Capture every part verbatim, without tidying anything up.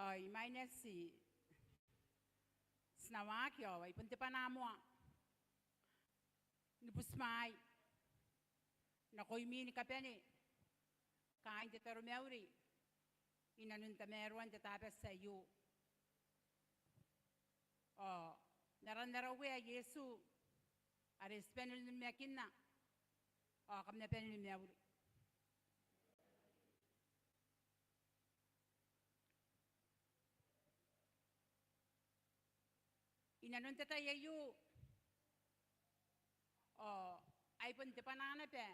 Ao imwain ae ti, ti na waaki ao ai bon te bwanaa moa ni butimwaai nakoimi ni kabane kaain te taromauri inanon tamaroan te Tabati aio. Ao n aran ara Uea Iesu are ti bane n onimakinna, ao kam na bane ni mauri. Inanon te tai aio ao ai bon te bwanaa naba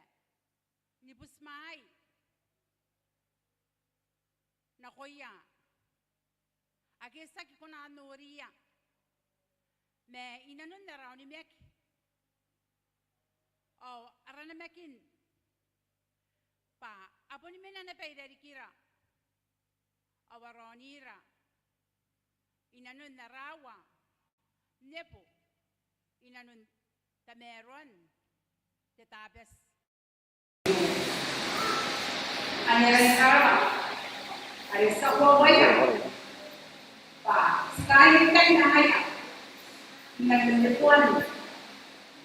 ni butimwaai nakoia ake ti aki kona n noriia, ma inanon ara onimaki ao ara namakin bwa a boni mena naba irarikira ao a raonira inanon ara aoa n nebo inanon tamaroan te Tabati. Ane ara karaba are ti a koaua bwa ti kaain te tai n angaia inanon neboan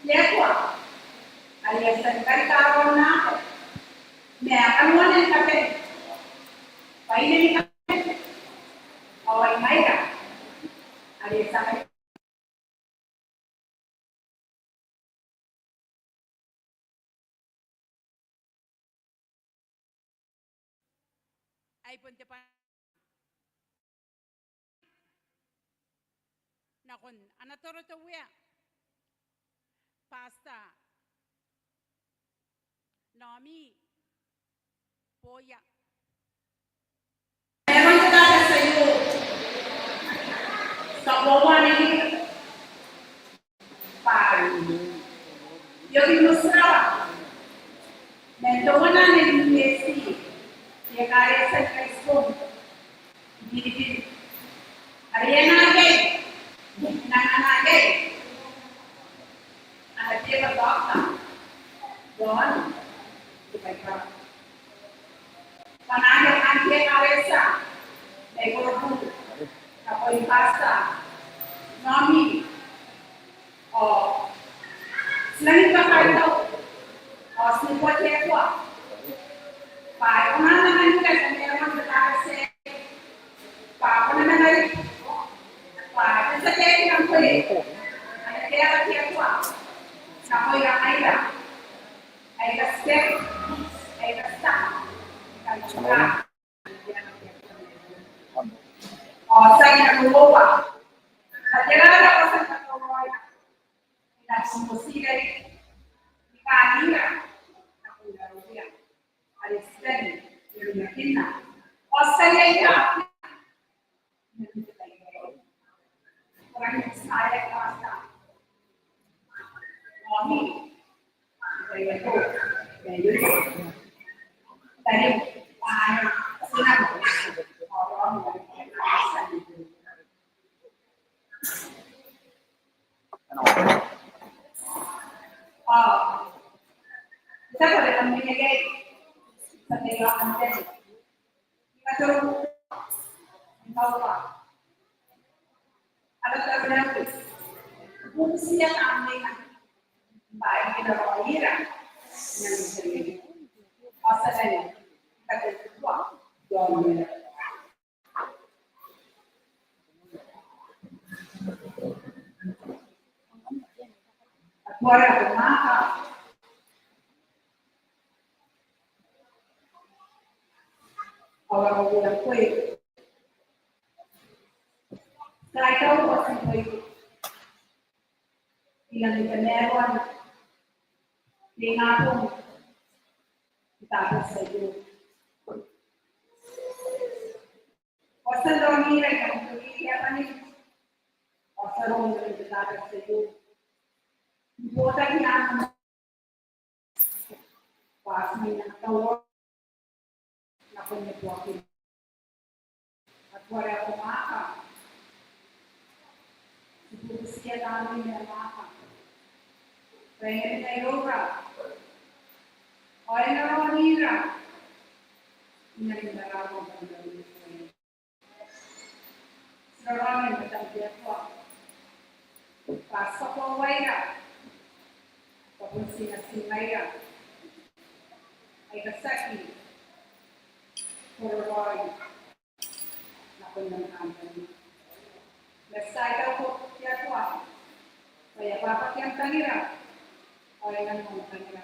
te Atua are e a tia ni karika ara nako ma kanoana ni kabane, bwaina ni kabane ao ai ngaira are ti a ai bon te bwanaa nakon ana toro te Uea, Pastor Naomi Boia. Tamaroan te Tabati aio ti a koaua ni bwai. Ioki motirawa man teuana ae N S C, te Ekaretia ni Kaitibong i Biribiri. Are e na iai, e na iai ana teba Doctor John Tebaibara. Bwa ngaia anne te Ekaretia mai Korobu, nakoim Pastor Naomi. Ao ti rangi ni kakaitau ao ti neboa te Atua bwa e kona n anganira tamaroan te Tabati aei bwa ko na manga riki bwa e na tia n reke ngkoe ana teba te Atua nakoira ngaira aika ti keri, aika ti taka ni kaitau. Ao ti a ina noa bwa tera ae ko a tia ni katauraoira inanon te tai aei ni kaanira nakoira raoraou are ti bane n onimakinna. Ao ti a ina Ao ara Uea ngkoe, ti kaitau bwa ti boi inanon tamaroan te ingabong n te Tabati aio. Ao ti a raonira i nanon te wiki ae bane, ao ti a roko inanon te Tabati aio ni botaki anne bwa ti na tauraoi nakon neboakim. Atuara ae ko mwaaka, ti bubutiia tamneim ae mwaaka bwa e na mena iroura ao e na raonira inanon ara aoa. Bwa N na raonira. Raraoin Natam te Atua, bwa ti kakoauaira bwa bon ti natim aika a tiaki kororaoi nakon am kantaninga. Ma ti kaitaua te Atua bwa e a bwabwaki am tangira ao e nanoanga am tangira.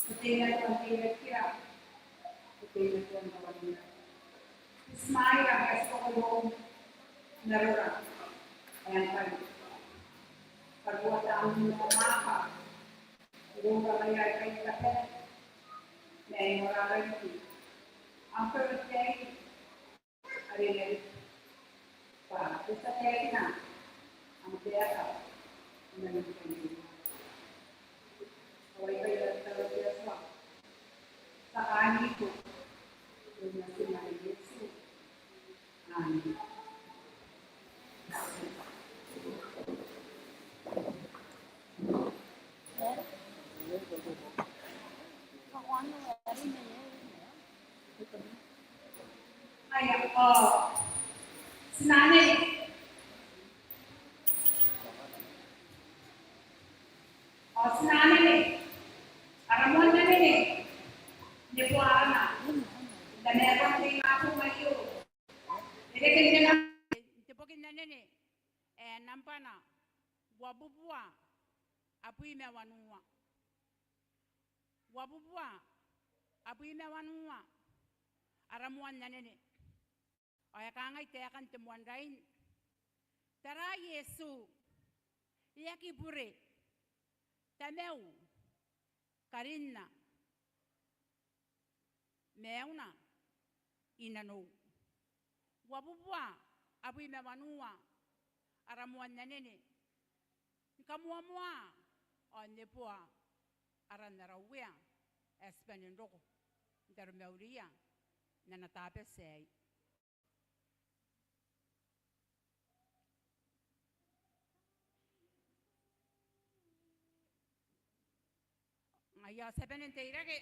Ko teimatoa n teirake, ko teimatoa n rawanira. Ti mwaira ma ti kakoaua n arora ae ngkai. Karuoa tamneim ao mwaaka iroura mai ikai ni kabane, ma e moarara riki am karo n taetae are e na riki, bwa te tia taekina am taeka inanon te tai aei. Ao aikai ara tataro te Atua, ti a kaaniko n aran Natim are Iesu. Amen. Aia, ao ti na anene. Ao ti na anene ara moan anene, Neboa arana. N tamaroan te ingabong aio, e reke n te nam-, n te boki n anene ae nambwana uabubua abwi ma wanua. Uabubua abwi ma wanua, ara moan anene. Ao e kangai taekan te moan rain: Tara Iesu, e aki bure, Tamau, karinna maiuna i nanou. Uabubua abwi ma wanua, ara moan anene, ni kamoamoa ao neboa aran ara Uea ae ti bane n roko n taromauria n ana Tabati aei. Ngaia, ti a bane n teirake.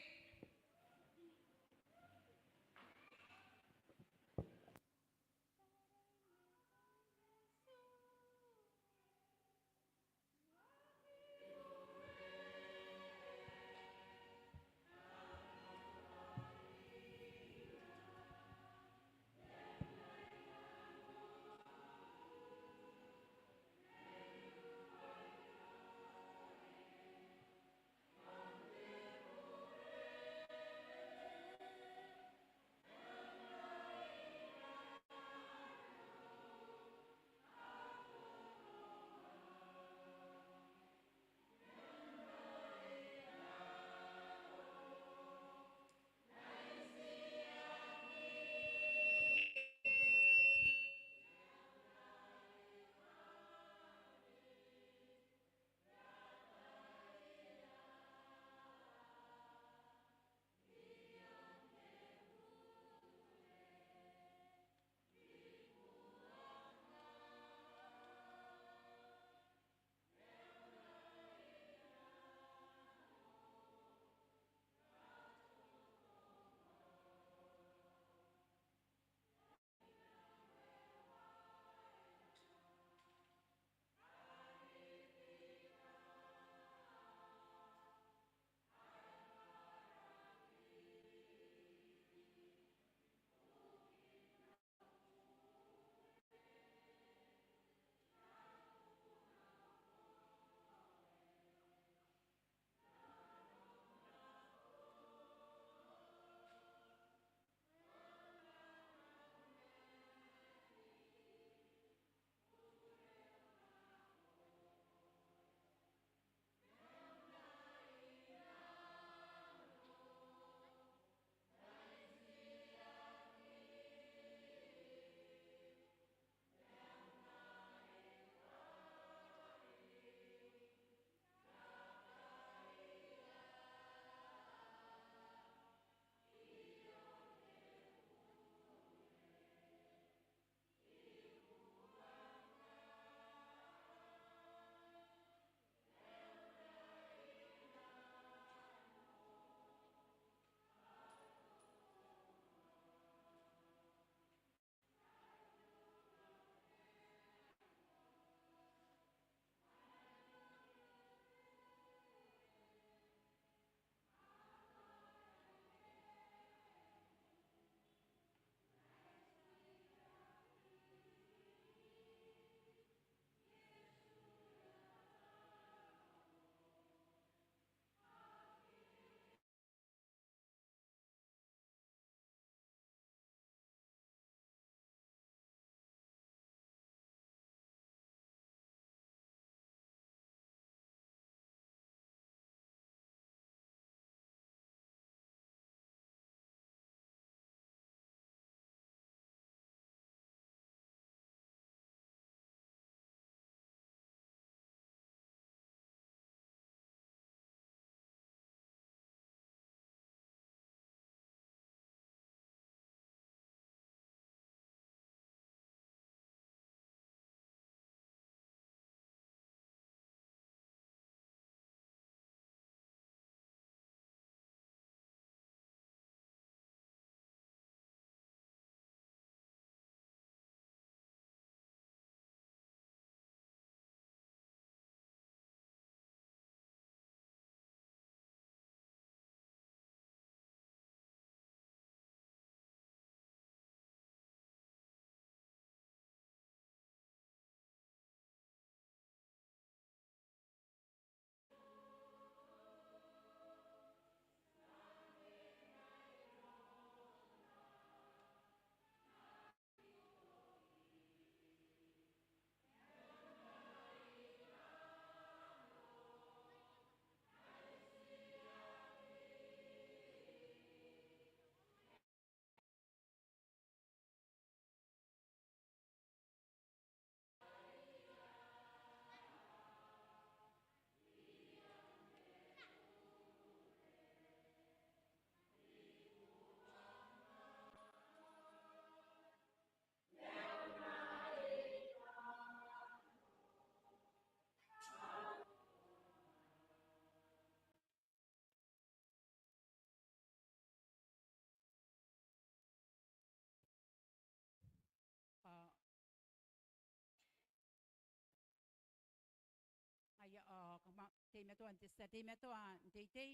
teimatoa n te, ti a teimatoa n teitei,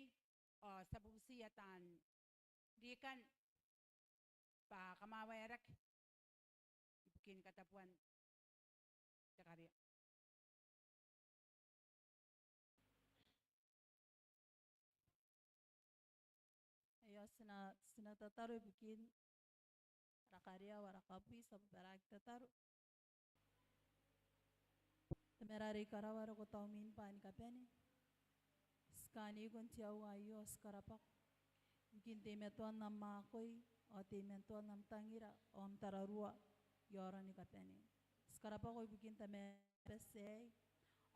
ao ti a bubutiia taan rikan bwa kam a waerake ibukin katabuan te karea. Aio ti na, ti na tataro ibukin ara karea ao ara kabwi. Ti a bobaraaki n tataro. Tamara are i karawa, e roko taum ni bwai ni kabane. Ti kaaniko n te aoa aio, ti karabwako ibukin teimatoan am akoi ao teimatoan am tangira ao am tararua i aora ni kabane. Ti karabwako ibukin Tamara bati aei,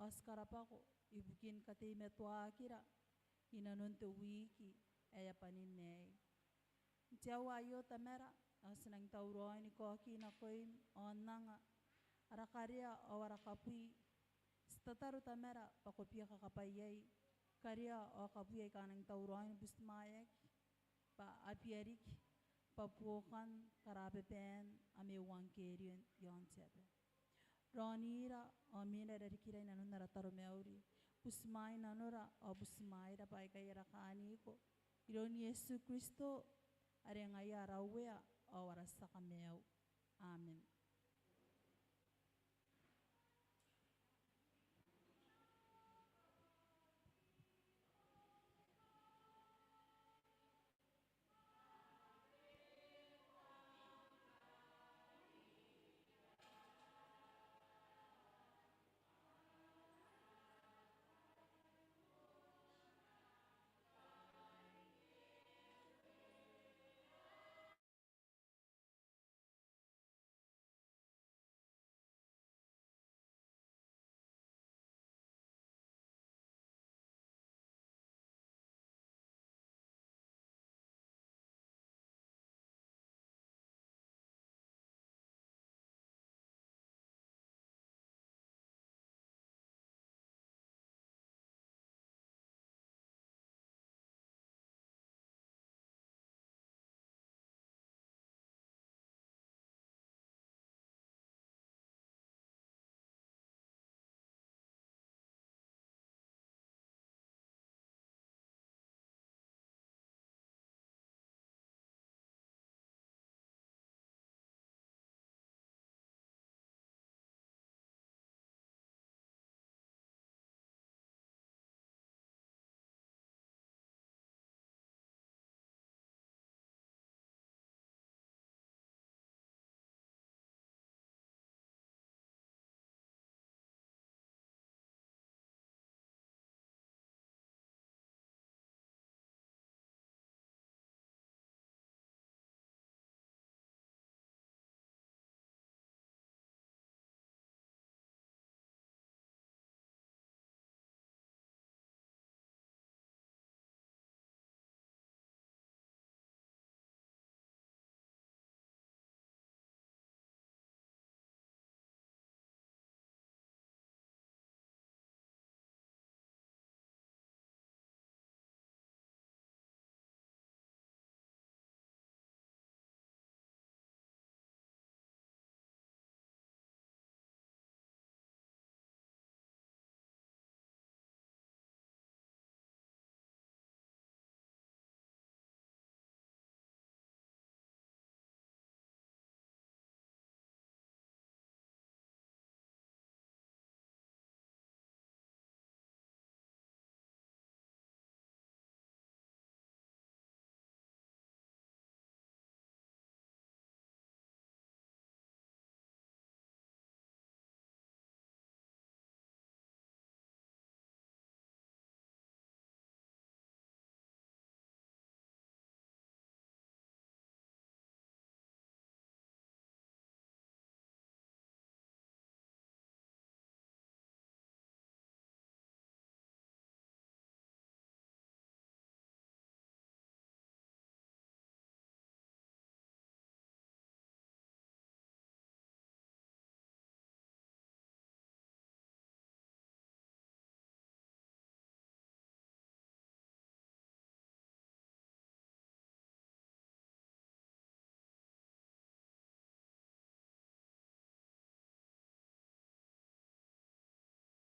ao ti karabwako ibukin kateimatoaakira inanon te wiki ae e a bwanin aei. N te aoa aio Tamara, ao ti nang tauraoi ni kaoki nakoim aon anga ara karea ao ara kabwi. Ti tataro Tamara bwa ko bia kakabwaiai karea ao kabwi aika a nang tauraoi ni butimwaeaki, bwa a bia riki bwa buokan karababaan am euangkerio i aon te aba. Raonira ao mena irarikira inanon ara taromauri. Butimwaai nanora ao butimwaeira bwa aikai ara kaaniko iroun Iesu Kristo, are ngaia ara Uea ao ara tia Kamaiu. Amen.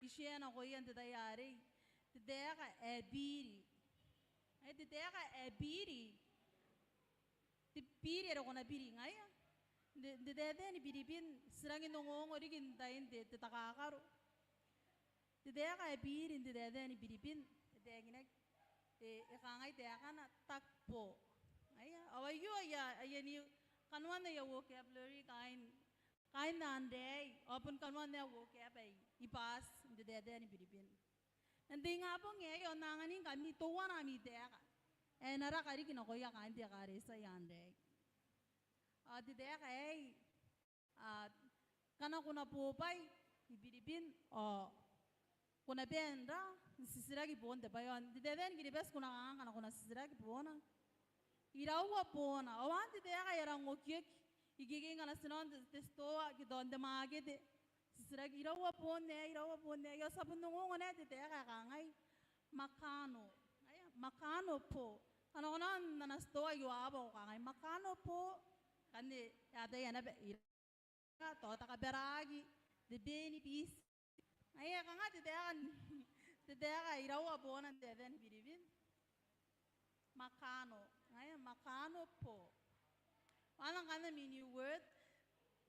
I tia nakoia n te tai arei te taeka ae biri. Ngaia te taeka ae biri. Te biri are ko na biri ngaia. N te, n te taetae ni biribin, ti rangi n ongoongo riki n tain te, te takakaro. Te taeka ae biri n te taetae ni biribin, e taekinaki, e, e kangai taekana, tak bo. Ngaia, ao aio aia, aia ni kanoan aia vocabulary kaain, kaain Anraei, ao bon kanoan aia vocab ae I-Bati n te taetae ni biribin. N te ingabong aei ao N na anganingkami teuana ami taeka ae na raka riki nakoia kaain te ekaretia i Anraei. Ao te taeka aei, a, ngkana ko na bobwai i biribin ao ko na bae n ra, n titiraki boon te bwai. Ao n te taetae ni Kiribati ko na kanga ngkana ko na titiraki boona, iraua boona? Ao anne te taeka ae e rang okioki ikekei ngkana ti nako n te, te titoa ke tao n te makete. Titiraki, iraua boon aei, iraua boon aei? Ao ti a bon ongoongo naba te taeka ae kangai, makano. Ngaia, makano bo. Ngkana ko nako n ana titoa i Oawa ao ko kangai, makano bo. Ngkanne e ataia naba, iraua, tao te kabaraki, te beni biti. Ngaia, kanga te taeka, te taeka iraua boona n te taetae ni biribin. Makano. Ngaia, makano bo. Ao ngkanne ami new word,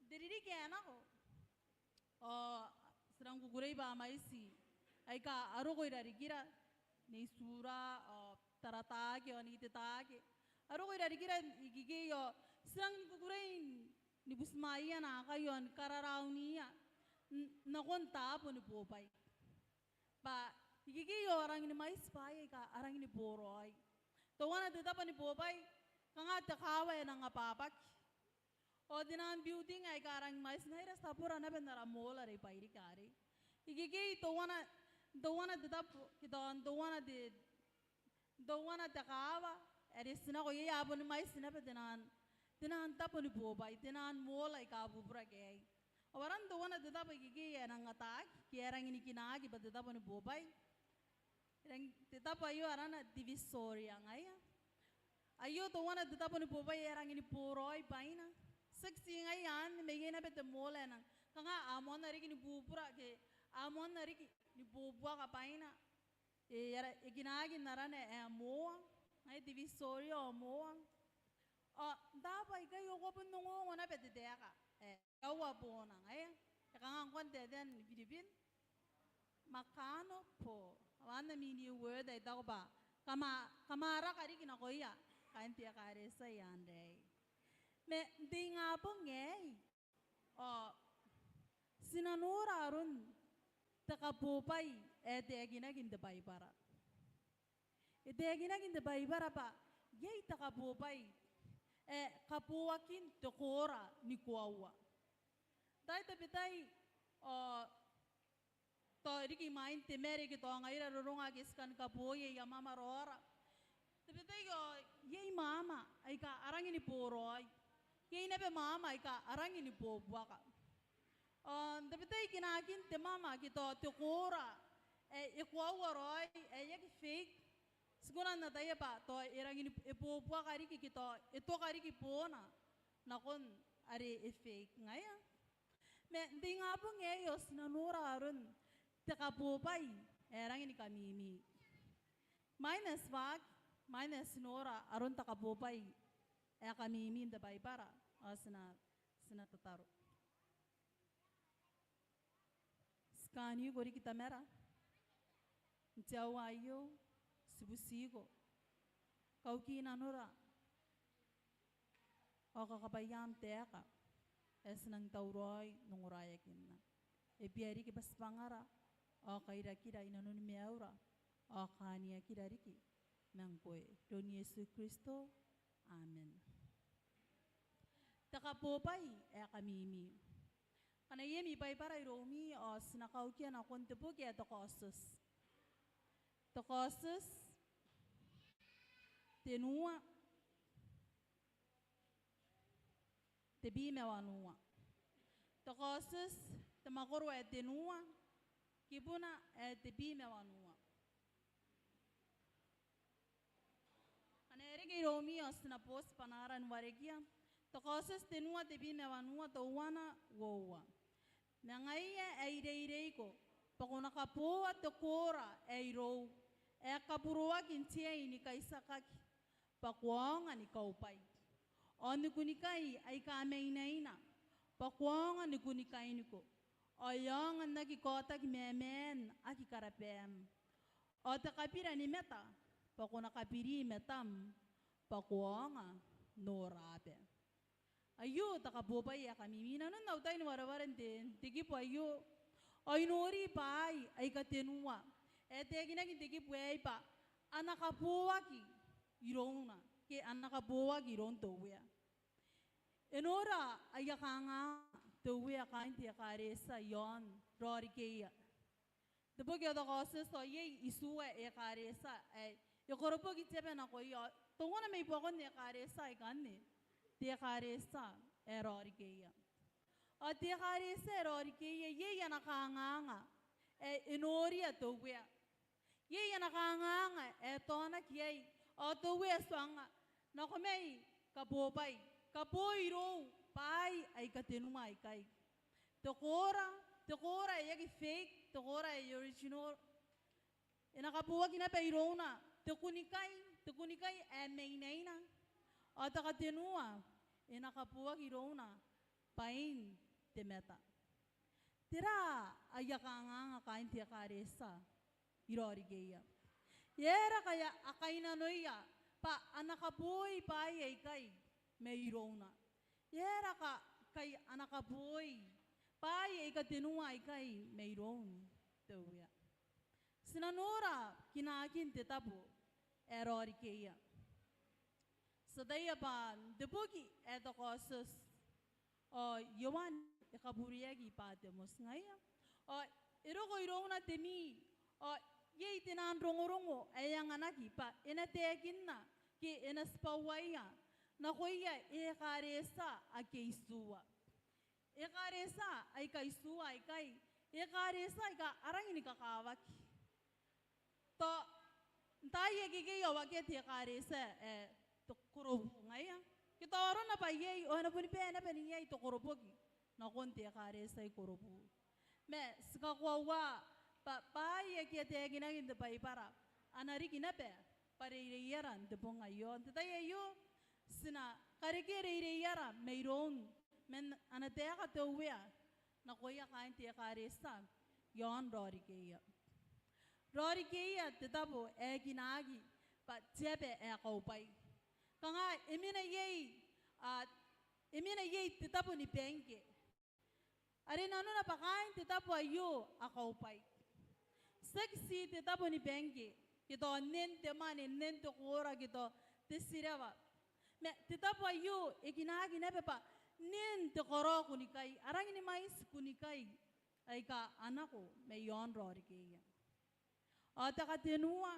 n te ririki ae nako ao ti rang kukurei bwa mwaiti aika a roko i rarikira, Nei Tura ao Tarataake ao Nei Tetaake, a roko i rarikira ikekei ao ti rang ni kukurei ni butimwaeia naakai ao ni kararauniia n, nakon taabo ni bobwai. Bwa ikekei ao a rangi ni mwaiti bwaai aika a rangi ni boraoi. Teuana te tabo ni bobwai, kanga te kaawa ae e nang abwabwaki. Ao te naan building aika a rangi ni mwaiti ngaira, ti tabora naba n ara mool are i Bairiki arei. Ikekei teuana, teuana te tabo, ke tao teuana te, teuana te kaawa are ti nako iai a boni mwaiti naba te naan, te naan tabo ni bobwai, te naan mool aika bubura ke aei. Ao aran teuana te tabo ikekei ae e nang ataaki ke ae e rangi ni kinaaki bwa te tabo ni bobwai, e rang, te tabo aio arana Divisoria ngaia. Aio teuana te tabo ni bobwai ae e rangi ni boraoi bwaina. Tiaki ti ngaia anne, ma iai naba te mool ae e nang, kanga a moanna riki ni bubura ke a moanna riki ni bobuaka bwaina. E, e kinaaki n arana ae Moa. Ngaia, Divisoria ao Moa. Ao n taabo aikai ao ko a bon ongoongo naba te taeka ae iraua boona ngaia. E kanga ngkoa n te taetae ni biribin? Makano bo. Ao anne ami new word ae I taku bwa kam a, kam a raka riki nakoia kaain te ekaretia i Anraei. Ma n te ingabong aei ao ti na nora aron te kabobwai ae e taekinaki n te Baibara. E taekinaki n te Baibara bwa iai te kabobwai ae kaboakin te koora ni koaua. Taai tabetai ao tao riki imwain te mare ke tao ngaira roronga ake ti kan kaboia aia mama raora. Tabetai ao iai mama aika a rangi ni boraoi. Iai naba mama aika a rangi ni bobuaka. Ao tabetai kinaakin te mama ke tao te koora ae e koaua raoi, ae e aki fake, ti kona n ataia bwa tao e rangi ni, e bobuaka riki ke tao e toka riki boona nakon are e fake ngaia. Ma n te ingabong aei ao ti na nora aron te kabobwai ae rangi ni kamimi. Imwain ae ti waaki, imwain ae ti nora aron te kabobwai ae kamimi n te Baibara ao ti na, ti na tataro. Ti kaaniko riki Tamara n te aoa aio, ti butiko, kauki nanora ao kakabwaia am taeka ae ti nang tauraoi n ongoraeakinna. E bia riki bwa tibwangara ao kairakira i nanoni maiura ao kaaniakira riki ma ngkoe. Iroun Iesu Kristo, amen. Te kabobwai ae kamimi. Ngkana iai ami Baibara iroumi ao ti na kaukia nakon te boki ae te Kaotioti. Te Kaotioti tenua, tebwi ma wanua. Te Kaotioti te mwakoro ae tenua, kibuna ae tebwi ma wanua. Ngkana e reke iroumi ao ti na boti bwanaara ni warekia. Te Kaotioti tenua, tebwi ma wanua, teuana, uoua. Ma ngaia ae I reireiko bwa ko na kaboa te koora ae irou, ae kaburoaki n te ai ni kaitiakaki, bwa ko aonga ni kaubwai. Ao ni kunikai aika mainaina, bwa ko aonga ni kunikainiko, ao e aonga n aki kaotaki mamaan aki karabam. Ao te kabira ni mata, bwa ko na kabiri matam, bwa ko aonga n noora aba. Aio te kabobwai ae kamimi. I nanon au tai ni wareware n te, te kibu aio, ao I nori bwaai aika tenua ae taekinaki n te kibu aei bwa a na kaboaki irouna, ke a na kaboaki iroun te Uea. E nora aia kanganga te Uea kaain te ekaretia i aon Raorikeia. Te boki ao te Kaotioti, ao iai itiua ekaretia ae e koroboki te aba nakoia, ao teuana mai buakon ekaretia aikanne te ekaretia ae Raorikeia. Ao te ekaretia ae Raorikeia, iai ana kanganga ae e noria te Uea. Iai ana kanganga ae e taonaki iai, ao te Uea e tuangnga, nako mai, kabobwai, kaboi irou bwaai aika tenua aikai. Te koora, te koora ae aki fake, te koora ae original. E na kaboaki naba irouna te kunikai, te kunikai ae mainaina. Ao te katenua, e na kaboaki irouna bwain te mata. Tera aia kanganga kaain te ekaretia i Raorikeia? E aera ngkai a kainnanoia bwa a na kaboi bwaai aikai mairouna? E aera ngkai a na kaboi bwaai aika tenua aikai mairoun te Uea? Ti na nora kinaakin te tabo ae Raorikeia. Ti ataia bwa n te boki ae te Kaotioti, ao Ioane e kabureaki i Batemoti ngaia. Ao e roko irouna te mii, ao iai te nang rongorongo ae anganaki bwa e na taekinna ke e na tibwaua nakoia ekaretia ake itiua. Ekaretia aika itiua aikai, ekaretia aika a rangi ni kakawaki. Tao n taai akekei ao akea te ekaretia ae te korobu ngaia. Ke tao arona bwa iai, ao e na boni bae naba n iai te koroboki nakon te ekaretia i korobu. Ma ti kakoaua bwa bwaai ake a taekinaki n te Baibara a na riki naba bwa reireiara n te bong aio. N te tai aio ti na karekea reireiara mairoun man ana taeka te Uea nakoia kaain te ekaretia i aon Raorikeia. Raorikeia te tabo ae kinaaki bwa te aba ae kaubwai. Kanga e mena iai, a, e mena iai te tabo ni bangke. Are nanona bwa kaain te tabo aio a kaubwai. Tiaki ti te tabo ni bangke, ke tao nnen te mwane, nnen te koora, ke tao te tirewa. Ma te tabo aio e kinaaki naba bwa nnen te karao kunikai, a rangi ni mwaiti kunikai aika a nako mai aon Raorikeia. Ao te katenua,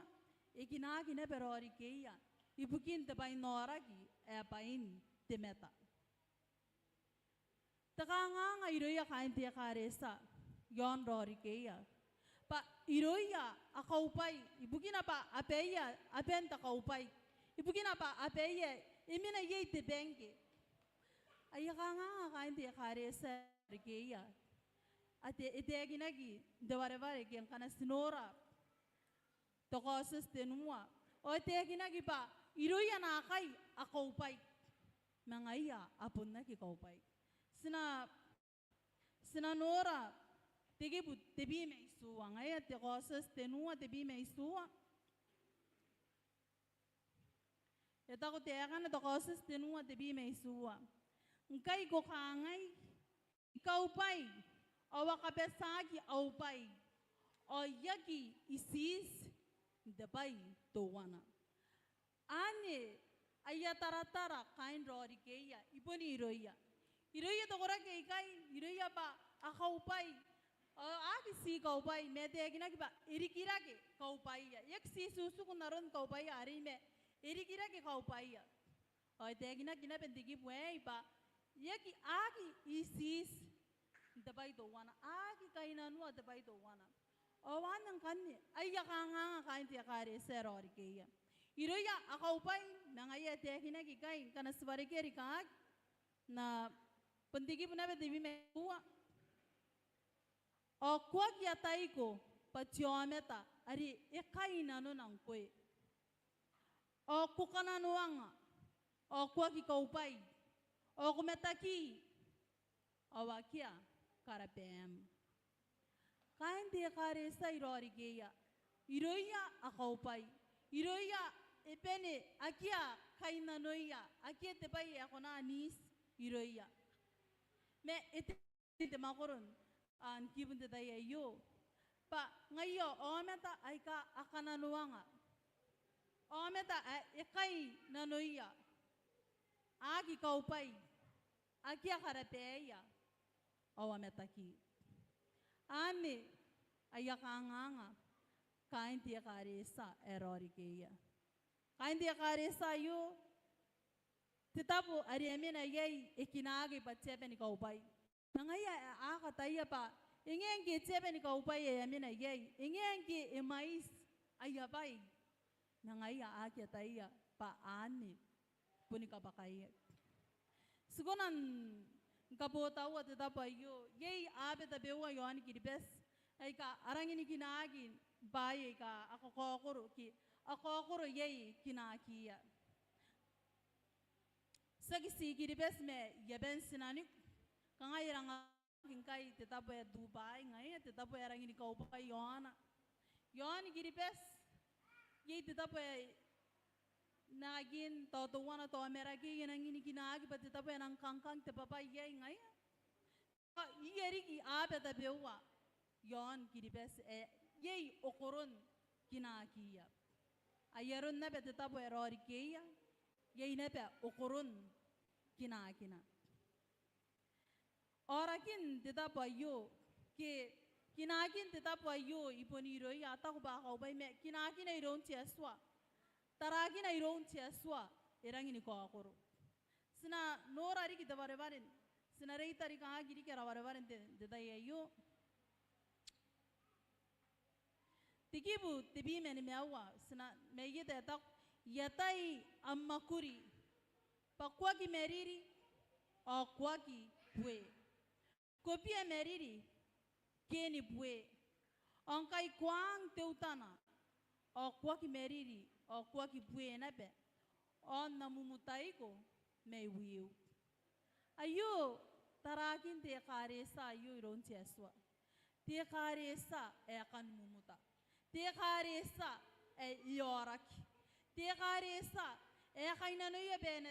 e kinaaki naba Raorikeia ibukin te bwainaoraki ae bwain te mata. Te kanganga irouia kaain te ekaretia i aon Raorikeia bwa irouia a kaubwai, ibukina bwa abaia aban te kaubwai, ibukina bwa abaia e mena iai te bangke. Aia kanganga kaain te ekaretia i Raorikeia, a te, e taekinaki n te wareware ke ngkana ti nora te Kaotioti tenua, ao e taekinaki bwa irouia naakai a kaubwai, ma ngaia a bon aki kaubwai. Ti na, ti na nora te kibu tebwi ma itiua, ngaia te Kaotioti tenua tebwi ma itiua. E taku taekana te Kaotioti tenua tebwi ma itiua: Ngkai ko kangai, I kaubwai, ao a kabatiaki au bwai, ao I aki itiiti n te bwai teuana. Anne aia taratara kaain Raorikeia i bon irouia. Irouia te koraki aikai, irouia bwa a kaubwai, ao a aki ti kaubwai, ma e taekinaki bwa e rikirake kaubwaia. E aki ti tiutiku n aron kaubwaia arei, ma e rikirake kaubwaia. Ao e taekinaki naba n te kibu aei bwa e aki, a aki itiiti n te bwai teuana, a aki kainnanoa te bwai teuana. Ao anne ngkanne aia kanganga kaain te ekaretia ae Raorikeia. Irouia a kaubwai, ma ngaia e taekinaki ikai, ngkana ti warekia rikaaki, N na bon te kibu naba tebwi ma itiua. Ao ko aki ataiko bwa te aomata are e kai nanona ngkoe. Ao ko kananoanga, ao ko aki kaubwai, ao ko mataki, ao akea karabaam. Kaain te ekaretia i rorikeia, irouia a kaubwai, irouia e bane, akea kainnanoia, akea te bwai ae kona n iti irouia. Ma e te te mwakoro n kibun te tai aio bwa ngaia aomata aika a kananoanga, aomata ae e kai nanoia, a aki kaubwai, akea karabaia, ao a mataki. Anne aia kanganga kaain te ekaretia ae rorikeia. Kaain te ekaretia aio, te tabo are a mena iai e kinaaki bwa te aba ni kaubwai. Ma ngaia ae a kataia bwa e ngae ngke te aba ni kaubwai ae a mena iai, e ngae ngke e mwaiti aia bwai. Ma ngaia a aki ataia bwa anne boni kabwakaia. Ti kona ni kabotaua te tabo aio, iai aba tabeua i aon Kiribati aika a rangi ni kinaaki bwaai aika a kakaokoro ke a kaokoro iai kinaakiia. Tiaki ti Kiribati ma i aban tinaniku, kanga e rang ngkai te tabo ae Dubai, ngaia te tabo ae rangi ni kaubwai i aona. I aon Kiribati, iai te tabo ae nakin tao teuana tao Amerika, e rangi ni kinaaki bwa te tabo ae nang kangkang te bwabwai iai ngaia. Ao iai riki aba tabeua i aon Kiribati ae iai okoron kinaakiia. Ai aron naba te tabo ae rorikeia, iai naba okoron kinaakina. Aorakin te tabo aio, ke kinaakin te tabo aio i bon irouia a taku bwa a kaubwai, ma kinaakina iroun te Atua, tarakina iroun te Atua, e rangi ni kaokoro. Ti na nora riki te wareware, ti na reita riki, kanga riki ara wareware n te, te tai aio. Te kibu tebwi ma nimaua, ti na, mai ieta e taku, I atai am mwakuri bwa ko aki mariri ao ko aki bue. Ko bia mariri ke ni bue. Ao ngkai ko aang teutana ao ko aki mariri ao ko aki bue naba, ao N na mumutaiko mai wiu. Aio tarakin te ekaretia aio iroun te Atua. Te ekaretia ae kan mumuta. Te ekaretia ae e aoraki. Te ekaretia ae e kainnanoia bwa e na,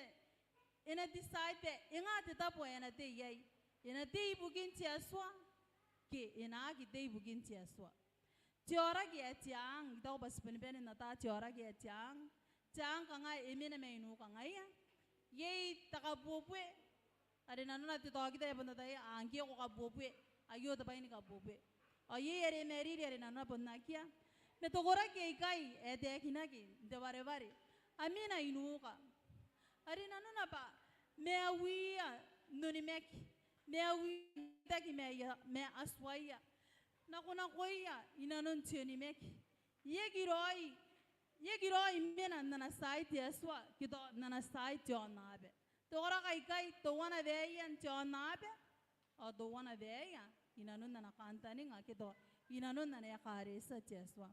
e na decide bwa e nga te tabo ae e na tei iai. E na tei ibukin te Atua ke e na aki tei ibukin te Atua. Te aoraki ae te aang, I taku bwa ti boni bane n ata te aoraki ae te aang. Te aang kanga e mena mai nuka ngaia. Iai te kabuebue are nanona te taokita e bon ataia, a, ngke ko kabuebue, aio te bwai ni kabuebue. Ao iai are mariri are nanona bon akea. Ma te koraki aikai ae taekinaki n te wareware a mena i nuka. Are nanona bwa maiuia n onimaki, maiuia n onimaki ma aia, ma Atuaia. Nakonakoia i nanon te onimaki. E aki raoi, e aki raoi mena n ana tia te Atua ke tao n ana tia te aonnaba. Te koraki aikai teuana baia n te aonnaba ao teuana baia i nanon ana kantaninga ke tao i nanon ana ekaretia te Atua.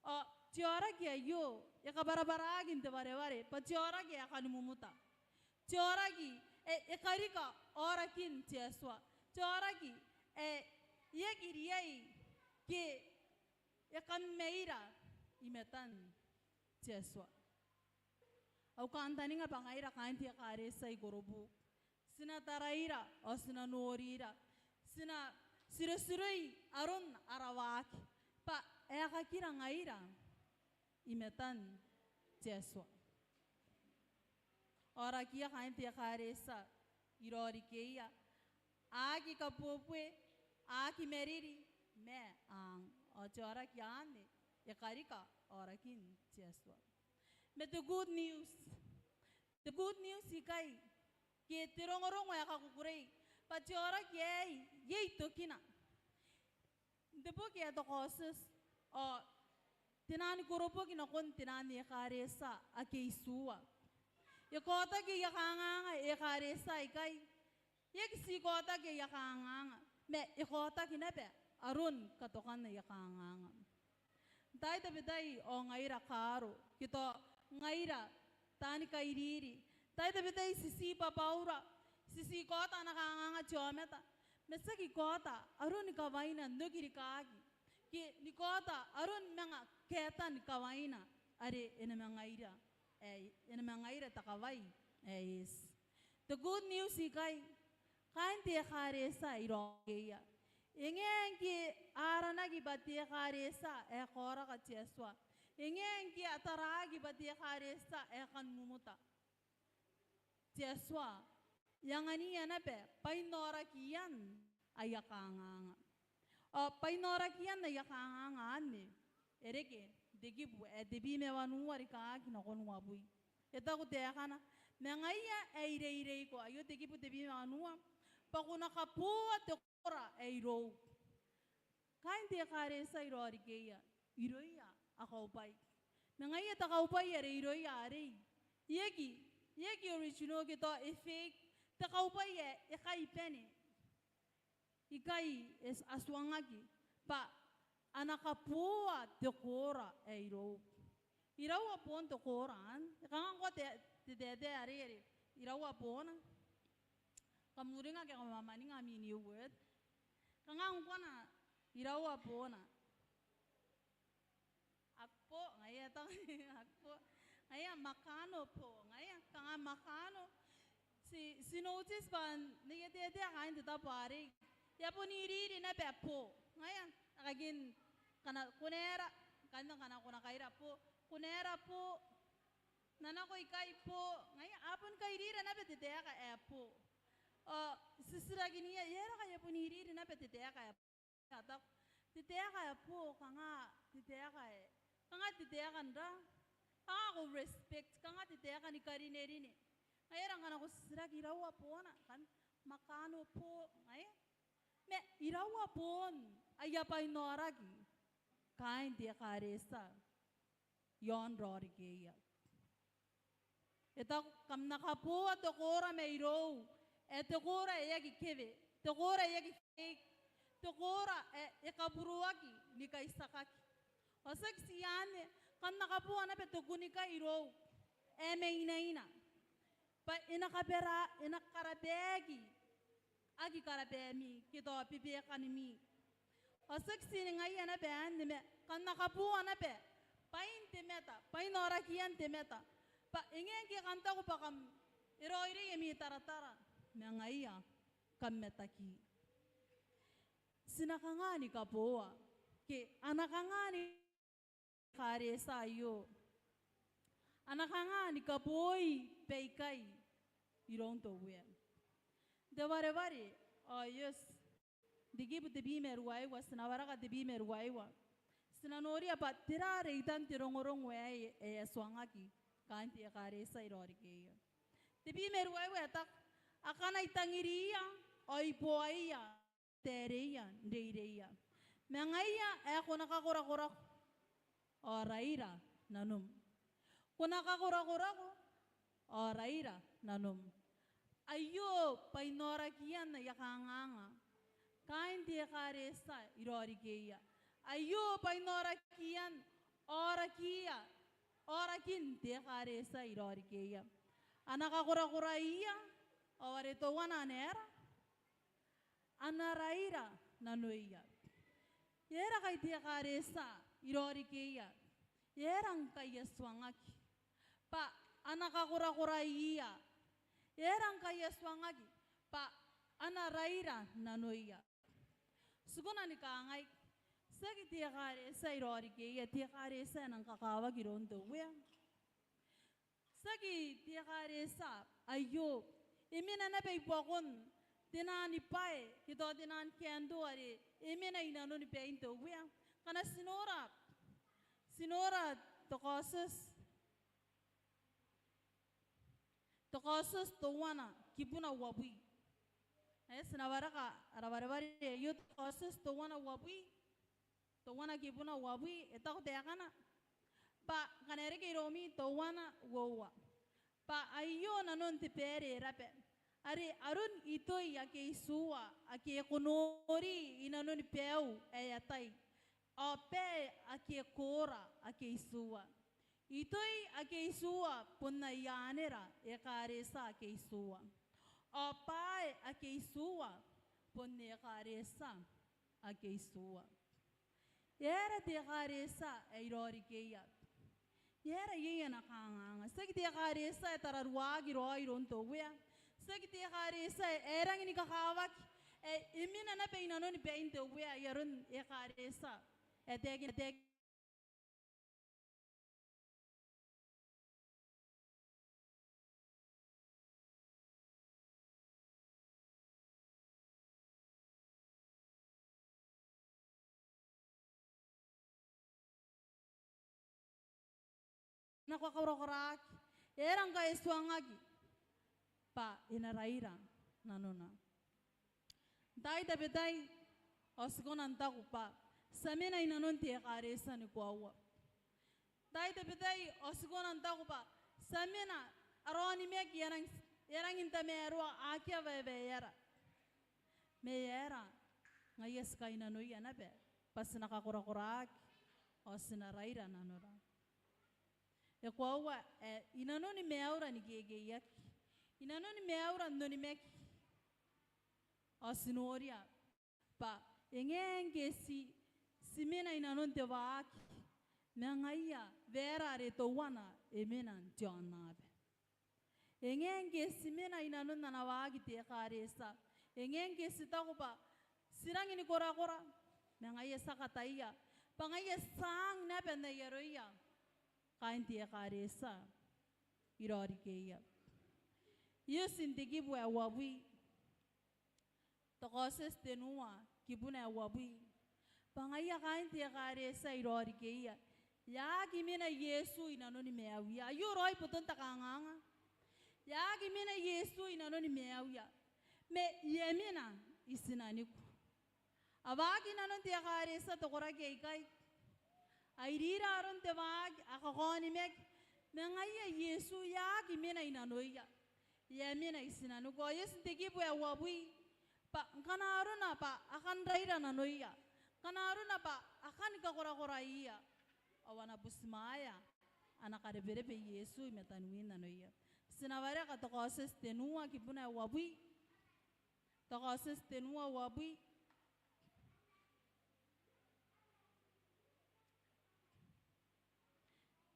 Ao te aoraki aio e kabwarabwaraki n te wareware bwa te aoraki ae kan mumuta. Te aoraki ae e karika aorakin te Atua. Te aoraki ae e aki riai ke e kan maira i matan te Atua. Au kantaninga bwa ngaira kaain te ekaretia i Korobu, ti na taraira ao ti na norira, ti na tirotiroi aron ara waaki bwa aekakira ngaira i matan te Atua. Aorakiia kaain te ekaretia i rorikeia, a aki kabuebue, a aki mariri ma aang. Ao te aoraki anne e karika aorakin te Atua. Ma te good news, te good news ikai ke te rongorongo ae kakukurei bwa te aoraki aei iai tokina. N te boki ae te Kaotioti ao te naan koroboki nakon te naan ekaretia ake itiua. E kaotaki aia kanganga ekaretia aikai. E aki ti kaotaki aia kanganga ma e kaotaki naba aron katokan aia kanganga. N taai tabetai ao ngaira kaaro, ke tao ngaira taani kairiri. N taai tabetai ti tii babaura, ti tii kaota ana kanganga te aomata, ma ti aki kaota aron kawaina n oki rikaaki, ke ni kaota aron manga kaetan kawaina are e na manga ira, ae, e na manga ira te kawai ae eti. Te good news ikai, kaain te ekaretia iroura rikeia, e ngae ngke a aranaki bwa te ekaretia ae kaoraka te Atua, e ngae ngke a taraaki bwa te ekaretia ae kan mumuta te Atua, e angania naba bwainaorakian aia kanganga. Ao bwainaorakian aia kanganga anne e reke n te kibu ae tebwi ma wanua rikaaki nakon uabwi. E taku taekana: Ma ngaia ae I reireiko, aio te kibu tebwi ma wanua, bwa ko na kabooa te koora ae irou. Kaain te ekaretia iroura rikeia, irouia a kaubwai. Ma ngaia te kaubwai are irouia arei, e aki, e aki original ke tao e fake. Te kaubwai ae e kai bane, ikai e, a tuangaki bwa a na kabooa te koora ae irou. Iraua boon te koora anne? E kanga ngkoa te, te taetae arei, arei? Iraua boona? Kam uringa ke kam mamaninga ami new word? Kanga ngkoa, iraua boona? Akpo, ngaia e taku, akpo. Ngaia makano bo, ngaia, kanga makano. Ti, ti notice bwa n aia taetae kaain te tabo arei, e a bon iriri naba bo. Ngaia, akea ngkana ko na era, ngkana, ngkana ko na kaira bo, ko na era bo, n na nako ikai bo. Ngaia, a bon kairira naba te taeka ae bo. Ao ti titirakinia, e aera ngkai e a bon iriri naba te taeka ae bo? A taku, te taeka ae bo, kanga te taeka ae, kanga te taeka n ra, kanga ko respect, kanga te taeka ni karinerine. Ngaia are ngkana ko titiraki, iraua boona? Kam, makano bo, ngaia. Ma iraua boon aia bwainaoraki kaain te ekaretia i aon raou rikeia? E taku, kam na kabooa te koora mai irou, ae te koora ae aki kewe, te koora ae aki fake, te koora ae e kaburoaki ni kaitiakaki. Ao tiaki ti anne, kam na kabooa naba te kunnikai irou ae mainaina, bwa e na kabera, e na karabaaki aki karabaami ke tao bebekanimi. Ao tiaki ti ngaia naba anne, ma kam na kabooa naba bwain te mata, bwainaorakian te mata. Bwa e ngae ngke kam taku bwa kam, e raoiroi ami taratara, ma ngaia kam mataki. Ti na kanga ni kabooa, ke a na kanga ni ekaretia aio, a na kanga ni kabooi baikai iroun te Uea? N te wareware, ao yes, n te kibu tebwi ma ruaiwa, ti na wareka tebwi ma ruaiwa. Ti na noria bwa tera reitan te rongorongo aei ae e a tuangaki kaain te ekaretia i raou rikeia. Tebwi ma ruaiwa e taku, akana I tangiriia ao I boaia n taereia n reireia. Ma ngaia ae ko na kakorakorako ao raira nanom. Ko na kakorakorako ao raira nanom. Aio bwainaorakian aia kanganga kaain te ekaretia i raou rikeia. Aio bwainaorakian aorakiia, aorakin te ekaretia i raou rikeia. A na kakorakoraia ao are teuana a na aera? A na raira nanoia. E aera ngkai te ekaretia i raou rikeia? E aera ngkai e a tuangaki bwa a na kakorakoraia? E aera ngkai e a tuangaki bwa a na raira nanoia? Ti kona ni kangai, tiaki te ekaretia i raou rikeia te ekaretia ae nang kakawaki iroun te Uea. Tiaki te ekaretia aio e mena naba i buakon te naan bwae ke tao te naan candle are e mena i nanoni bain te Uea. Ngkana ti nora, ti nora te Kaotioti, te Kaotioti teuana kibuna uabwi. Ae ti na wareka ara wareware aio, te Kaotioti teuana uabwi, teuana kibuna uabwi, e taku taekana bwa ngkana e reke iroumi teuana uoua, bwa aio nanon te baere e raba, Are aron itoi ake itiua ake ko nori i nanoni baiu ae atai, ao bwai ake ko ora ake itiua. Itoi ake itiua bon aia anera ekaretia ake itiua, ao bwaai ake itiua bon ekaretia ake itiua. E aera te ekaretia ae I rao rikeia? E aera iai ana kanganga? Tiaki te ekaretia ae tararuaaki raoi iroun te Uea. Tiaki te ekaretia ae e rangi ni kakawaki ae e mena naba i nanoni bain te Uea, ai aron ekaretia ae taekin, taekin na kakorakoraaki, e aera ngkae e tuangaki bwa e na raira nanona? N taai tabetai ao ti kona n taku bwa ti a mena i nanon te ekaretia ni koaua. N taai tabetai ao ti kona n taku bwa ti a mena, ara onimaki e a rangi, e a rangi n tamaroa, akea bwa e waewaera. Ma e aera ngaia ti kainnanoia naba bwa ti na kakorakoraaki ao ti na raira nanora? E koaua ae i nanoni maiura ni kekeiaki, i nanoni maiura n onimaki, ao ti noria bwa e ngae ngke ti, ti mena i nanon te waaki, ma ngaia waera are teuana e mena n te aonnaba. E ngae ngke ti mena i nanon ana waaki te ekaretia, e ngae ngke ti taku bwa ti rangi ni korakora, ma ngaia ti a kataia bwa ngaia ti a ang naba n ai aroia kaain te ekaretia i rao rikeia. I otin te kibu ae uabwi, te Kaotioti tenua kibuna ae uabwi, bwa ngaia kaain te ekaretia i rao rikeia, e a aki mena Iesu i nanoni maiuia. Aio raoi boton te kanganga. E a aki mena Iesu i nanoni maiuia, ma e a mena i tinaniku. A waaki i nanon te ekaretia te koraki aikai, a irira aron te waaki, a kakaonimaki, ma ngaia Iesu e a aki mena i nanoia. E a mena i tinaniku. Ao e oti n te kibu ae uabwi bwa ngkana arona bwa a kan raira nanoia, ngkana arona bwa a kan kakorakoraia, ao a na butimwaea ana kareberebe Iesu i mataniwin nanoia. Ti na wareka te Kaotioti tenua kibuna ae uabwi. Te Kaotioti tenua uabwi,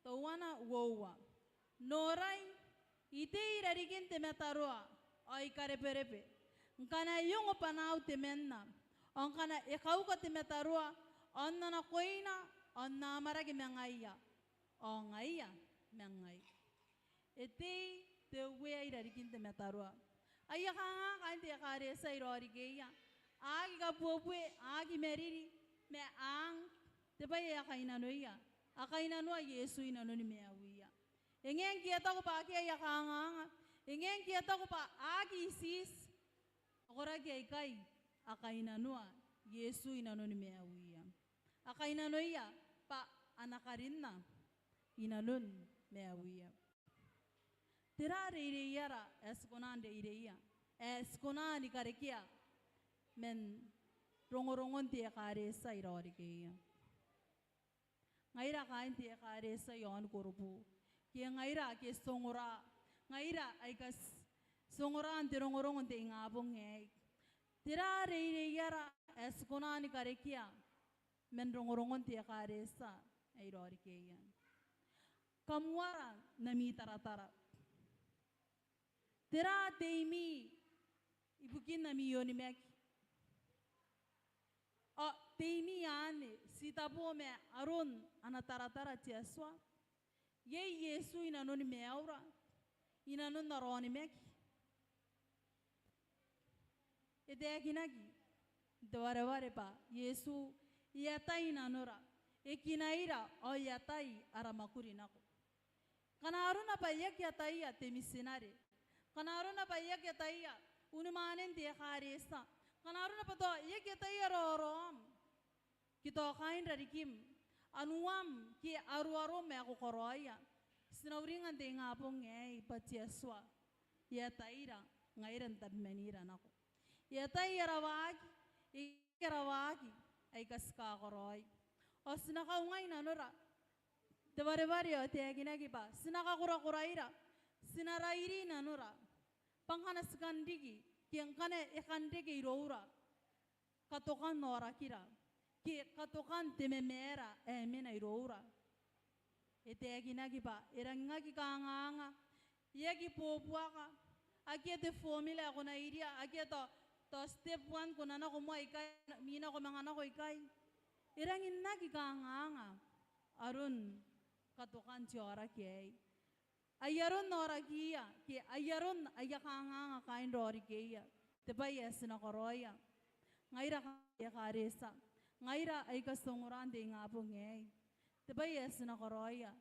teuana uoua. Norai, I tei i rarikin te mataroa ao I kareberebe. Ngkana e ongo bwanaau temanna, ao ngkana e kauka te mataroa, ao N na nakoina, ao N na amwarake ma ngaia, ao ngaia ma ngai. E tei te Uea i rarikin te mataroa. Aia kanganga kaain te ekaretia i rao rikeia, a aki kabuebue, a aki mariri, ma a ang te bwai ae a kainnanoia. A kainnanoa Iesu i nanoni maiuia. E ngae ngke a taku bwa akea aia kanganga, e ngae ngke a taku bwa a aki itiiti, te koraki aikai a kainnanoa Iesu i nanoni maiuia. A kainnanoia bwa a na karinna i nanon maiuia. Tera reireiara ae ti kona n reireia, ae ti kona ni karekea man rongorongon te ekaretia i rao rikeia? Ngaira kaain te ekaretia i aon Korobu, ke ngaira ake ti ongora, ngaira aika ti ongora n te rongorongo n te ingabong aei, tera reireiara ae ti kona ni karekea man rongorongon te ekaretia ae i rao rikeia? Kam uara n ami taratara? Tera te imi ibukin ami onimaki? Ao te imi anne, titebo ma aron ana taratara te Atua? Iai Iesu i nanoni maiura, i nanon ara onimaki? E taekinaki n te wareware bwa Iesu e atai nanora, e kinaira ao e atai ara mwakuri nako. Ngkana arona bwa e aki ataia te mitinare, ngkana arona bwa e aki ataia unimwaanen te ekaretia, ngkana arona bwa tao e aki ataia raoraom, ke tao kaain rarikim, anuam ke aroarom ae ko karaoia, ti na uringa n te ingabong aei bwa te Atua e ataira ngaira n tabemanira nako. E atai ara waaki, e atai ara waaki aika ti kakaraoi. Ao ti na kaungai nanora te wareware ao e taekinaki bwa ti na kakorakoraira, ti na rairi nanora. Bwa ngkana ti kan riki, ke ngkana e kan reke iroura katokan aorakira, ke katokan te mamaara ae mena iroura. E taekinaki bwa e rangi n aki kanganga, e aki bobuaka, akea te formula ae ko na iria, akea tao, tao step one ko na nako moa ikai, imwina ko manga nako ikai. E rangi n aki kanganga aron katokan te aoraki aei. Ai aron aorakiia, ke ai aron aia kanganga kaain raorikea. Te bwai ae ti na karaoia ngaira kaain te ekaretia, ngaira aika ti ongora n te ingabong aei. Te bwai ae ti na karaoia,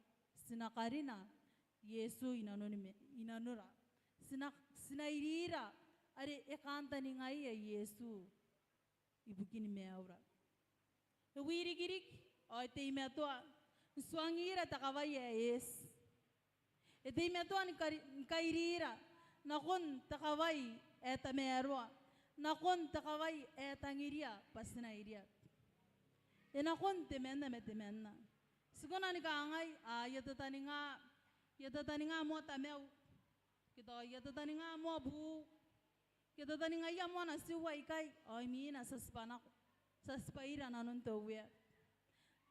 ti na karina Iesu i nanoni ma-, i nanora. Ti na, ti na irira are e kantaningaia Iesu ibukin maiura. E wirikiriki ao e teimatoa n tuangira te kawai ae eti. E teimatoa ni kari-, ni kairira nakon te kawai ae tamaroa, nakon te kawai ae tangiria bwa ti na iria. E nakon temanna ma temanna. Ti kona ni kangai, a, I a tataninga, I a tataninga moa tamau. Ke tao I a tataninga moa buu. Ke tataningaia moa natiu aikai, ao imwina ti a tibwa nako, ti a tibwa ira nanon te Uea.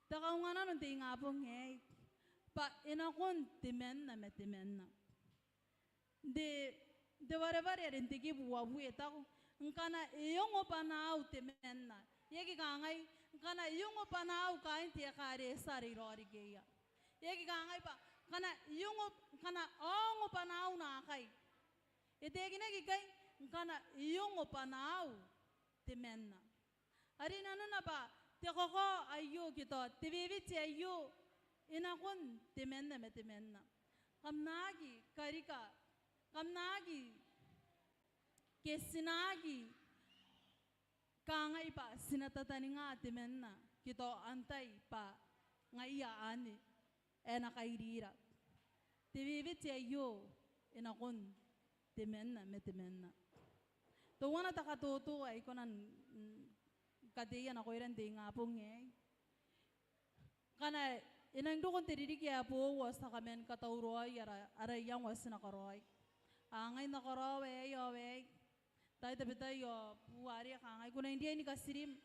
Te kaunganano n te ingabong aei bwa e nakon temanna ma temanna. N te, n te wareware are n te kibu uabwi e taku, ngkana e ongo bwanaau temanna. E aki kangai, ngkana e ongo bwanaau kaain te ekaretia are i raorikea. E aki kangai bwa, ngkana e ongo, ngkana a ongo bwanaau naakai. E taekinaki ikai, ngkana e ongo bwanaau temanna. Are nanona bwa te kakao aio ke tao te wewete aio e nakon temanna ma temanna. Kam na aki karika, kam na aki, ke ti na aki kangai bwa ti na tataninga temanna, ke tao antai bwa ngaia anne ae na kairira. Te wewete aio e nakon temanna ma temanna. Teuana te katoto ae I kona n, n, kateia nakoira n te ingabong aei. Ngkana e nang roko n te ririki ae boou ao ti a kaman katauraoi ara, ara iango ae ti na karaoi. A ngai N na karaoa aei ao aei. Tai tabetai ao buu are e kangai, ko na riai ni katirim.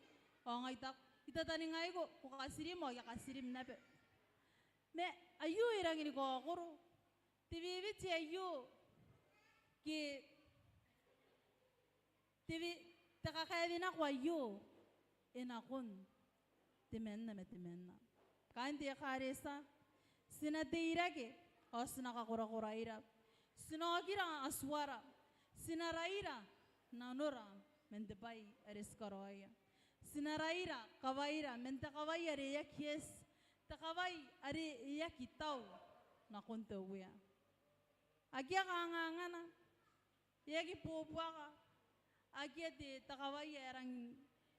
Ao ngai I taku, I tataningaiko, ko katirim ao I a katirim naba. Ma aio e rangi ni kaokoro. Te wewete aio ke te we-, te kakaewenako aio e nakon temanna ma temanna. Kaain te ekaretia, ti na teirake ao ti na kakorakoraira. Ti na okira Atuara, ti na raira nanora man te bwai are ti karaoia. Ti na raira kawaira man te kawai are e aki eti, te kawai are e aki tau nakon te Uea. Akea kangangana, e aki bobuaka, akea te, te kawai ae rangi,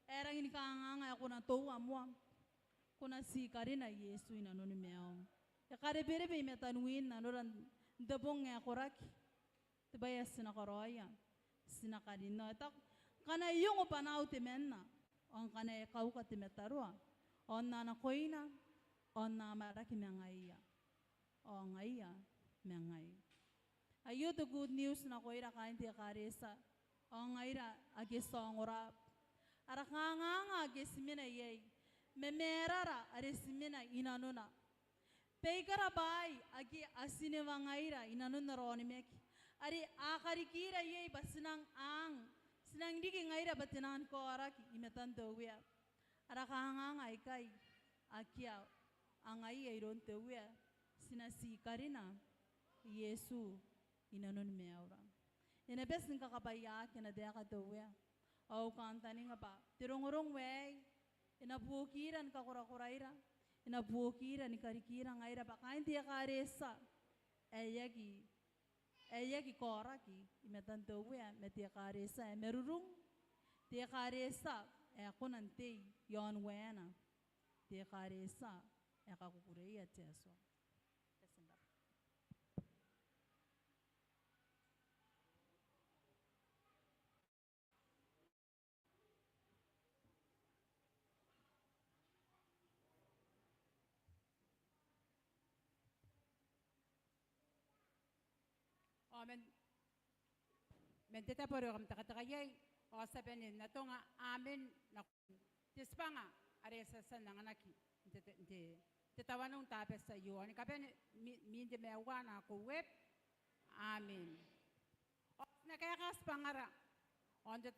ae rangi ni kanganga ae ko na toua moa. Ko na ti karina Iesu i nanoni maium. E kareberebe i mataniwin nanora n te bong ae koraki. Te bwai ae ti na karaoia, ti na karinna. E taku, ngkana e ongo bwanaau temanna, ao ngkana e kauka te mataroa, ao N na nakoina, ao N na amwarake ma ngaia. Ao ngaia ma ngai. Aio te good news nakoira kaain te ekaretia. Ao ngaira ake ti ongora. Ara kanganga ake ti mena iai. Ma maerara are ti mena i nanona. Baikara bwaai ake a tinewa ngaira i nanon ara onimaki. Are a karikira iai bwa ti nang ang. Ti nang riki ngaira bwa te nang kaoraki i matan te Uea. Ara kanganga aikai, akea, a ngaia iroun te Uea, ti na ti karina Iesu i nanoni maiura. E na bati ni kakabwaiaaki ana taeka te Uea. Ao au kantaninga bwa te rongorongo aei, e na buokira ni kakorakoraira, e na buokira ni karikira ngaira bwa kaain te ekaretia ae aki ae aki kaoraki i matan te Uea ma te ekaretia ae marurung, te ekaretia ae kona n tei iaon waena, te ekaretia ae kakukureia te Atua. Ko rabwa. man, man te tabo are kam tekateka iai, ao ti a bane n atonga amen nakon te tibwanga are ti a tia n anganaki n te, n te, n te tawanou n Tabati aio. Ao ni kabane, mi, mwin te maiu nako web. Amen. Ao ti na kaeka tibwangara, ao n te,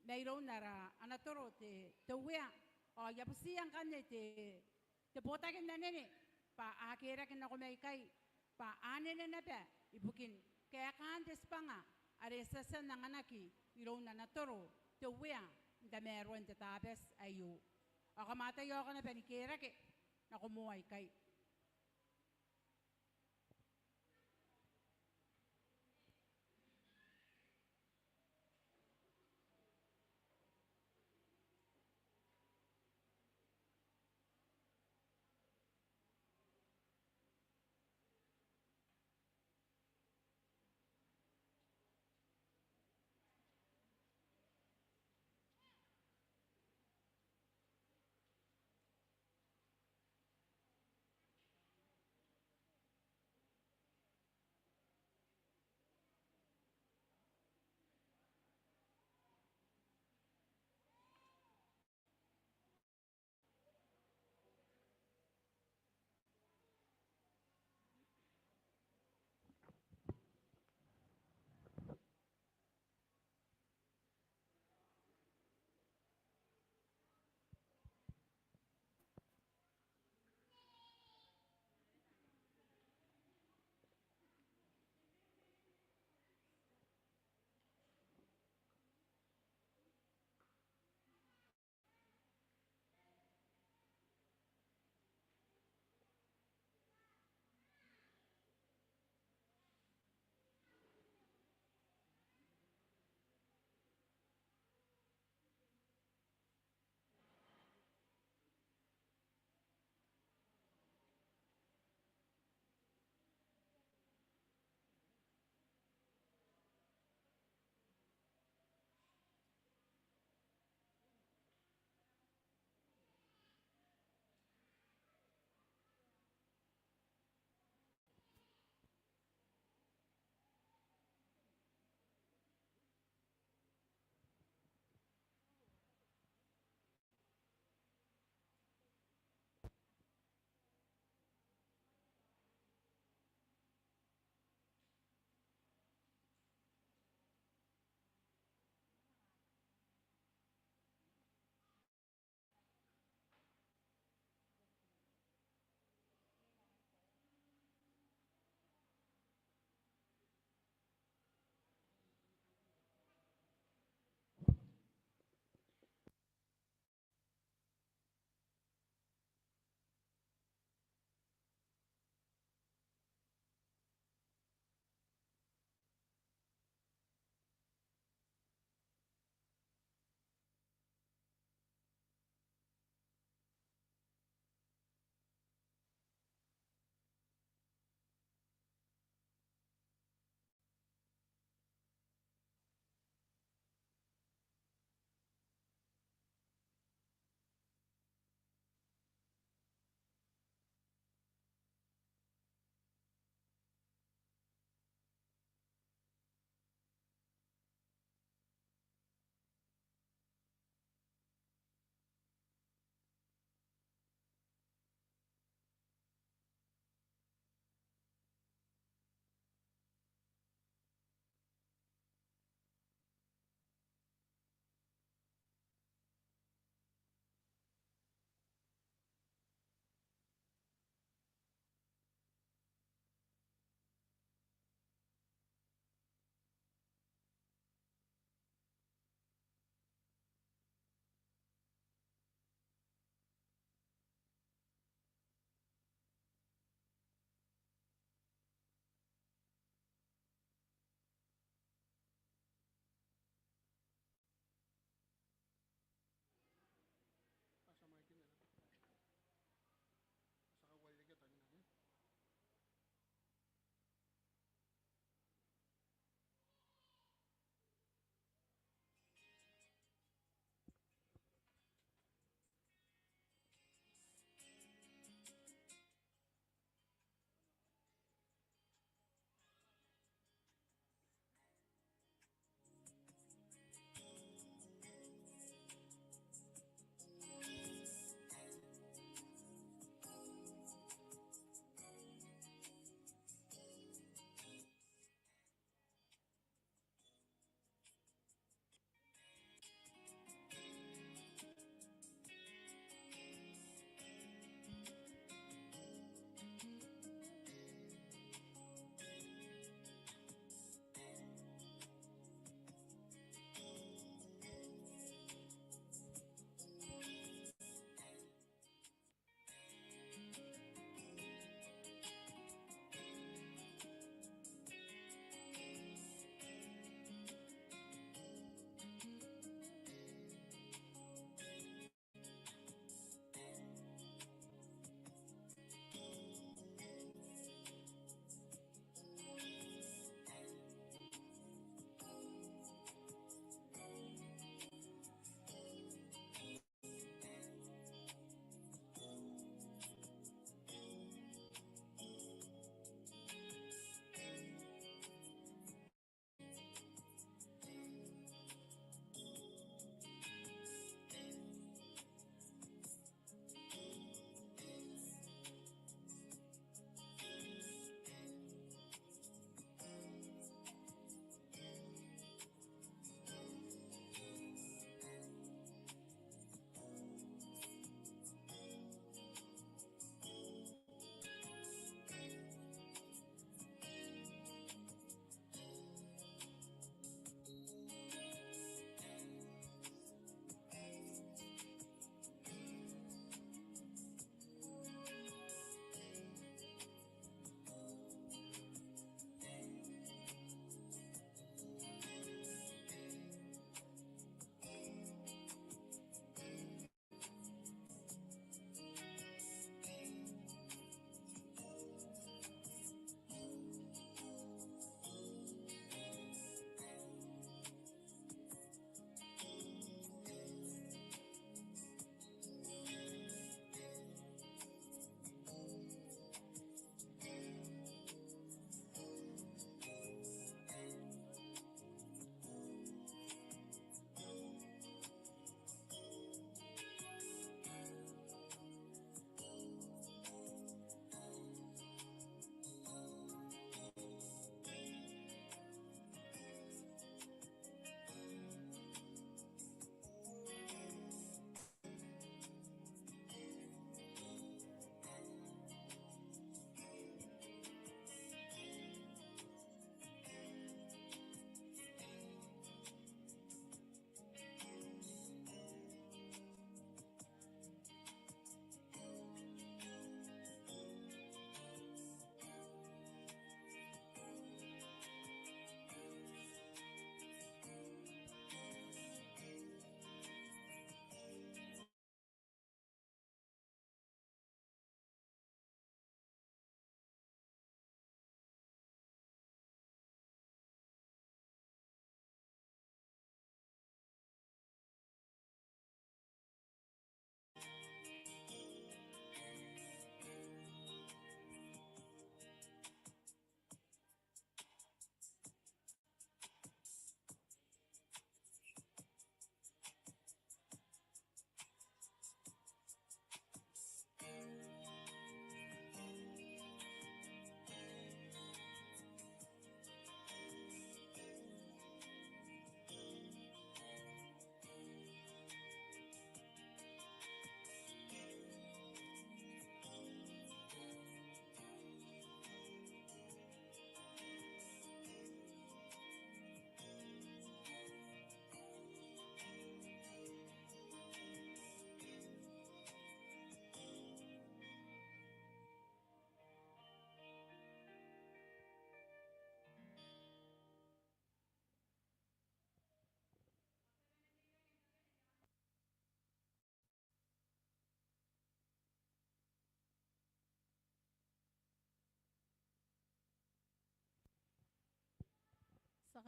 mairoun ara, ana toro te, te Uea, ao I a butiia ngkanne te, te botaki n anene, bwa a kerake nako maikai, bwa a anene naba ibukin kaekaan te tibwanga are ti a tia n anganaki iroun ana toro te Uea n tamaroan te Tabati aio. Ao kam ataia ao kam na bane ni kerake nako moa ikai.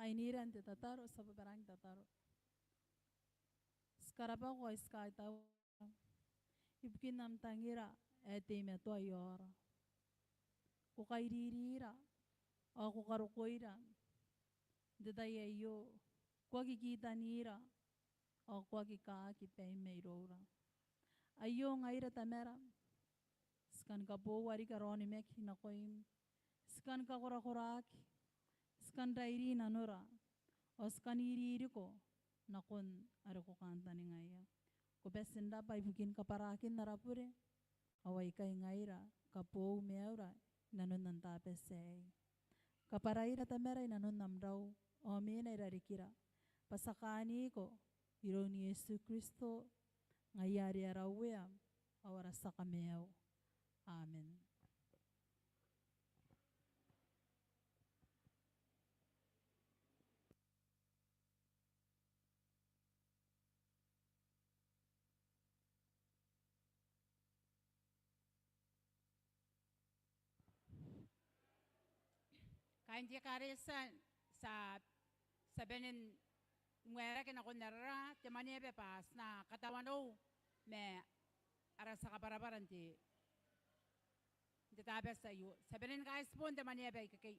kainira n te tataro, ti a bobaraaki n tataro. Ti karabwako ao ti kaitaua ibukin am tangira ae teimatoa i aora. Ko kaiririira ao ko karokoira n te tai aio. Ko aki kitanira ao ko aki kaaki baim mairoura. Aio ngaira Tamara, ti kan kaboua riki ara onimaki nakoim, ti kan kakorakoraki, ti kan rairi nanora, ao ti kan iririko nakon are ko kantaningaia. Ko bati n rabwa ibukin kabwaraakin ara bure, ao aikai ngaira kaboou maiura i nanon am tabati aei. Kabwaraira Tamara i nanon am rau, ao mena i rarikira, bwa ti a kaaniko iroun Iesu Kristo, ngaia are ara Uea ao ara tia Kamaiu. Amen. Kaain te ekaretia, ti a, ti a bane n waerake nakon ara, ara te Mwaneaba bwa ti na katawanou ma ara tia kabwarabwara n te, n te tabati aio. Ti a bane ni kaitibo n te Mwaneaba ikekei.